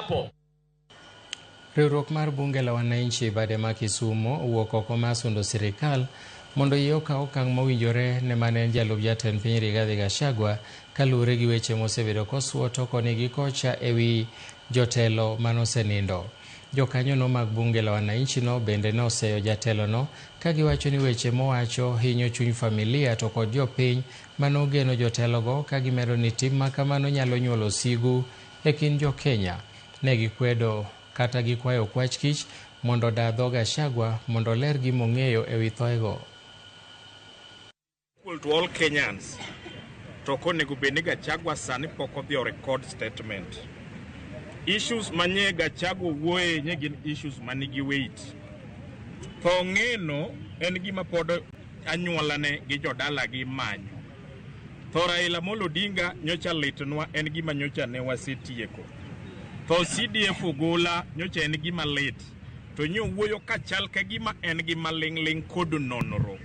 Kiapo. Riwruok mar bunge la wananchi bade ma Kisumu owuok oko mar sundo sirikal mondo yie okaw okang' mowinjore ne mane en jalup jatend piny Rigathi Gachagua kaluwore gi weche mosebedo kosuoto koni gi kocha ewi jotelo manosenindo. Jokanyono mag bunge la wananchi no bende ne oseyo jatelono ka giwacho ni weche mowacho hinyo chuny familia to kod jopiny manogeno jotelogo ka gimedo ni tim ma kamano nyalo nyuolo sigu e kind jo-Kenya. Ne gikwedo kata gikwayo kwach kich mondo oda dho Gachagua mondo oler gima ong'eyo ewi thoego. Equal to all Kenyans. To ok onego bed ni Gachagua sani pok odhi o record statement. Issues manye Gachagua wuoye nye gin issues manigi weight. Tho ng'eno en gima pod anyuolane gi jodalagi manyo. Tho Raila Amolo Odinga nyocha litnwa en gima nyocha ne wasetieko. Tho CDF Ogola nyocha en gima lit. To nyo wuoyo kachal ka gima en gi maling'ling' kod nonro.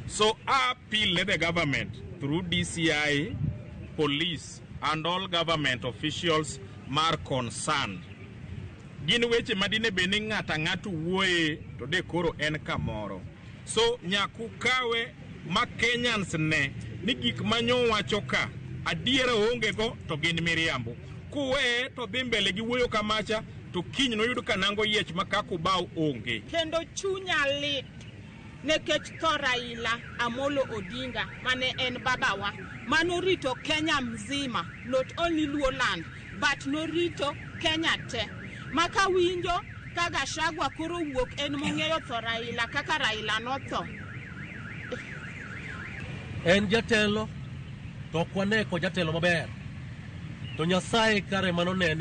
So I appeal ne the government through DCI, police and all government officials mar concerned. Gin weche ma dine bed ni ng'ato ang'ato wuoye to de koro en kamoro. So nyaku kawe ma Kenyans ne ni gik manyo wacho ka adiera onge go to gin miriambo. Kuweye to dhi mbele gi wuoyo kamacha to kiny noyud ka nango yiech ma kaka ubao onge. Kendo chunya lit nekech tho Raila Amolo Odinga mane en babawa manorito Kenya mzima, not only Luo land but norito Kenya te. Ma kawinjo ka Gachagua koro wuok en mong'eyo tho Raila kaka Raila notho. En jatelo to ok wane ko jatelo maber. To Nyasaye kare manonene.